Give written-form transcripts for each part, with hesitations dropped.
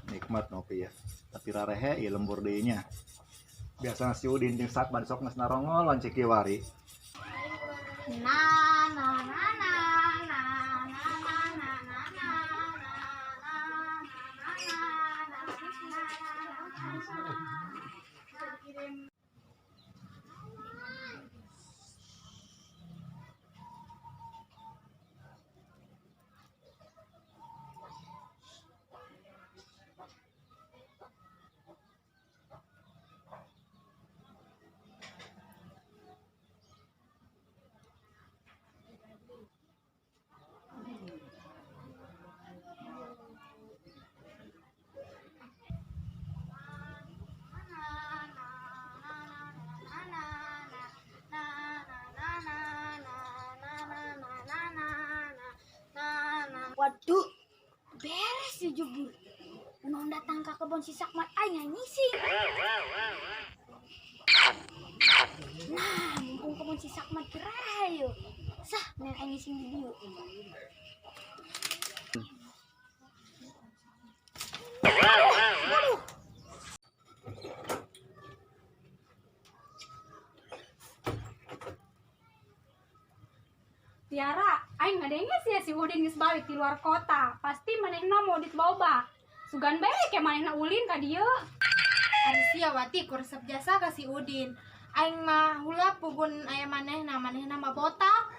Nikmat ngopi ya. Tapi rarehe ieu lembur deui nya. Biasa si Udin jeung Sakman sok geus narongol lancik kiwari. Na na na na na na na na na na na na na na. Waduh, beres ya jubur. Unang datang ke kebun si Sakmat aing ngising. Nah, mumpung kebun si Sakmat gerah yo. Sah, neng aing ngising di dieu. Waduh. Tiara, aing ngadenge sih ya si Udin geus balik di luar kota. Pasti manehna mau dit loba. Sugan bae ke manehna ulin ka dieu. Ari sia Wati ku resep jasa ka si Udin. Aing mah hulap pugun aya manehna, manehna mah botak.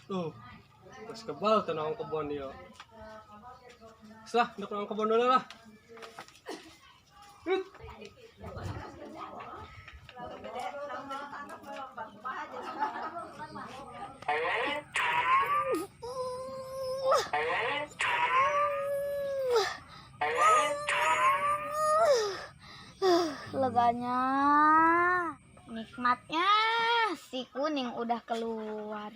Tuh, geus kebal teu naon kebon ieu. Geus lah, ndek naon kebon heula lah. Leganya, nikmatnya si kuning udah keluar.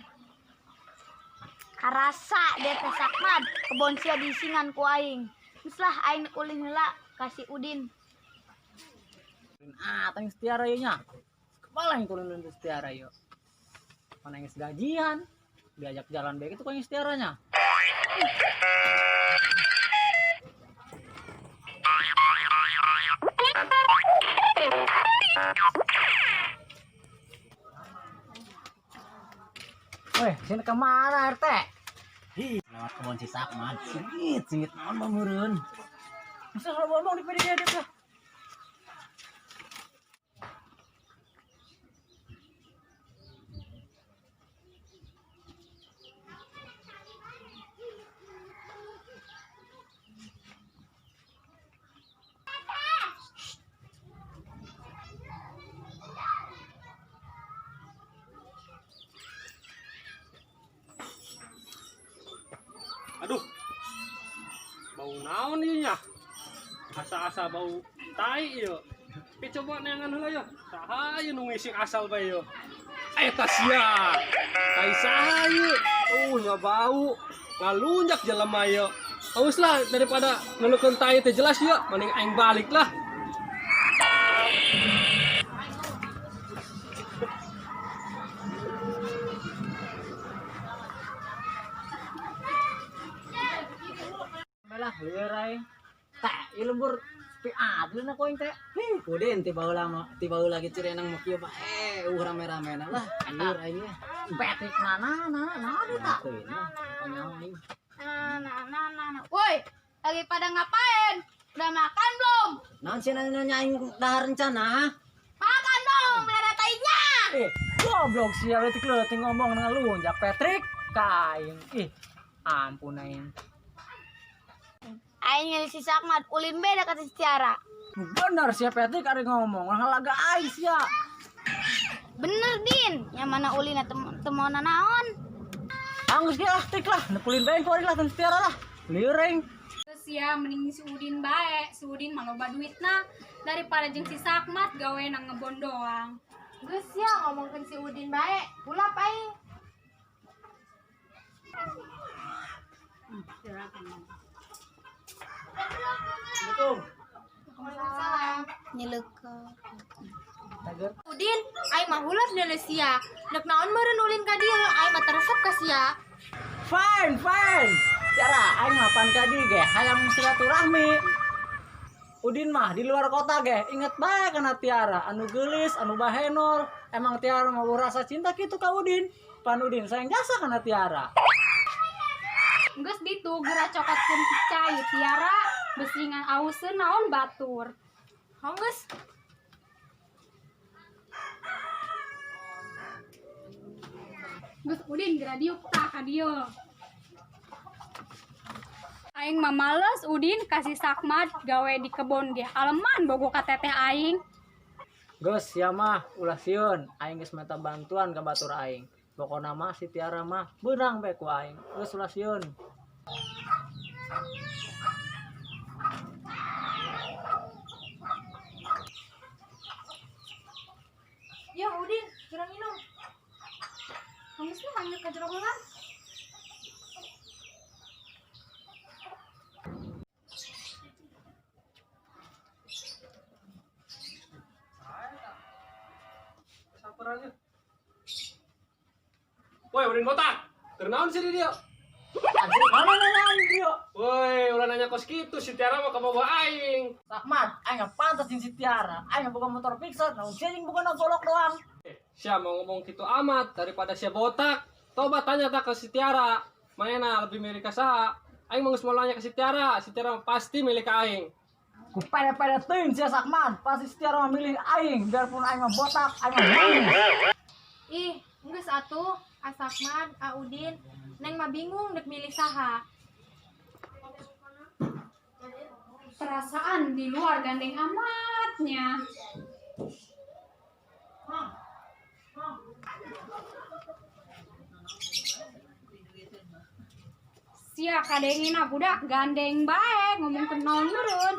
Karasa dia teh Sakmad, kebon sia diisingan ku aing. Geus lah aing ulin heula ka si Udin. Ah, tanya Setiara ieu nya. Kepala yang kulin ulin Setiara ieu. Mana yang gajian, diajak jalan bae kitu ku yang Setiaranya. Weh, sini kemana RT? Hi, lewat kebun si Sakmad, singit, singit naon bameureun. Masa kalau ngomong di PD dia. Aduh, bau naon ieu nya? Asa-asa bau tai ieu. Tapi coba neangan heula ya. Saha ieu nu ngising asal bae ieu? Eta sia. Tai saha ieu? Nya bau. Ngalunjak jelema ieu. Aus lah daripada ngelukeun tai teh jelas ieu, mending aing balik lah. lah, lieur aing. Teh, ieu lembur sepi adilna ku aing teh. Hih, Udin ti baheula mah, ti baheula ge Cirenang mah kieu bae, rame-ramena lah. Lieur aing nya. Patrick mana nah naon eta? Teuing lah, panyaho aing. Nah, nah, nah, nah, nah. Woi, lagi pada ngapain? Udah makan belum? Naon sih nanya aing dahar rencana, ha? Makan dong, udah ada tainya. Eh, goblok sia leutik-leutik ngomong dengan lunjak Patrick ka aing. Ih, ampun aing. Aing nyari si Sakmat, ulin beda kata si Tiara. Bener sia Patrick ari ngomong, ngalaga aing sia. Bener Din, yang mana ulin temona naon? Anggus ge ah tik lah, nekulin bae ku lah teu Tiara lah. Lieur aing. Terus ya mending si Udin bae, si Udin mah loba duitna daripada jeung si Sakmat gawe nang ngebon doang. Geus ya ngomongkeun si Udin bae, ulap aing. Assalamualaikum. Waalaikumsalam. Nyelek. Udin, aing mah hulap deuleu sia. Nek naon meureun ulin ka dieu, aing mah teresep ka sia. Fine, fine. Tiara, aing mah pan ka dieu ge hayang silaturahmi. Udin mah di luar kota ge inget bae kana Tiara, anu geulis, anu bahenol. Emang Tiara mah rasa cinta kitu ka Udin. Pan Udin sayang jasa kana Tiara. Geus ditu geura cokotkeun cai Tiara, besingan auseun naon batur. Hong geus. Geus Udin geura diuk tah ka dieu. Aing mah males Udin kasih Sakmat gawe di kebon ge aleman bogo ka teteh aing. Geus sia mah ulah sieun, aing geus minta bantuan ka batur aing. Pokona mah si Tiara mah beunang bae ku aing. Geus ulah sieun. Ya Udin, geura minum. Geus lah lanjut ka jero heula. Saperannya. Woi, Udin botak. Keur naon sih di dieu? Anjir, mana nanya aing dieu? Woi, ulah nanya kos kitu si Tiara mah kabogoh aing. Sakmat, aing mah pantas jeung si Tiara. Aing mah boga motor Pixar, naon sia jeung boga golok doang. Sia mau ngomong gitu amat daripada sia botak. Coba tanya tak ke si Tiara. Mana lebih milih ka saha? Aing mah geus moal nanya ke si Tiara, si Tiara mah pasti milih ka aing. Ku pede-pede teuing sia Sakman, pasti si Tiara mah milih aing, biarpun aing mah botak, aing mah manis. Ih, geus atuh, Asakman, A Udin, Neng mah bingung dek milih saha. Perasaan di luar gandeng amatnya. Sia kadengina budak gandeng bae ngomong ke naon meureun.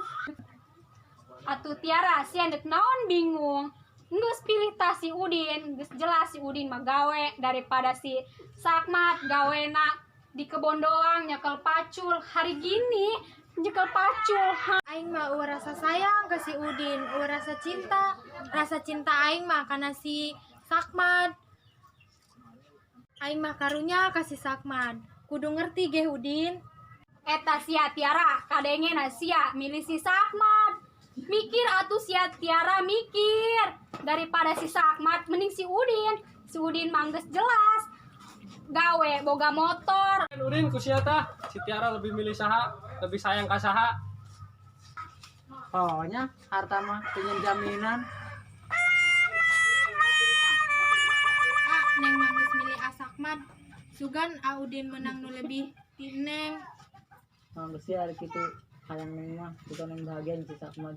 Atuh Tiara sia dek naon bingung. Geus pilih tah si Udin, geus jelas si Udin mah gawe daripada si Sakmat gawena di kebon doang nyekel pacul. Hari gini nyekel pacul. Ha. Aing mah eueuh rasa sayang ke si Udin, eueuh rasa cinta. Rasa cinta aing mah kana si Sakmat. Aing mah karunya ka si Sakmat. Kudu ngerti geh Udin. Eta sia Tiara, kadengena sia milih si Sakmat. Mikir atuh sia Tiara mikir. Daripada si Sakmat mending si Udin. Si Udin mah geus jelas gawe boga motor. Udin ku sia tah, si Tiara lebih milih saha, lebih sayang ka saha. Oh nya, harta mah pengen jaminan. Ah, Neng mah geus milih Asakmat. Sugan A Udin menang nu lebih ti Neng. Nah, geus sia ari kitu hayang Neng mah, bukan Neng bahagia jeung si Sakmat.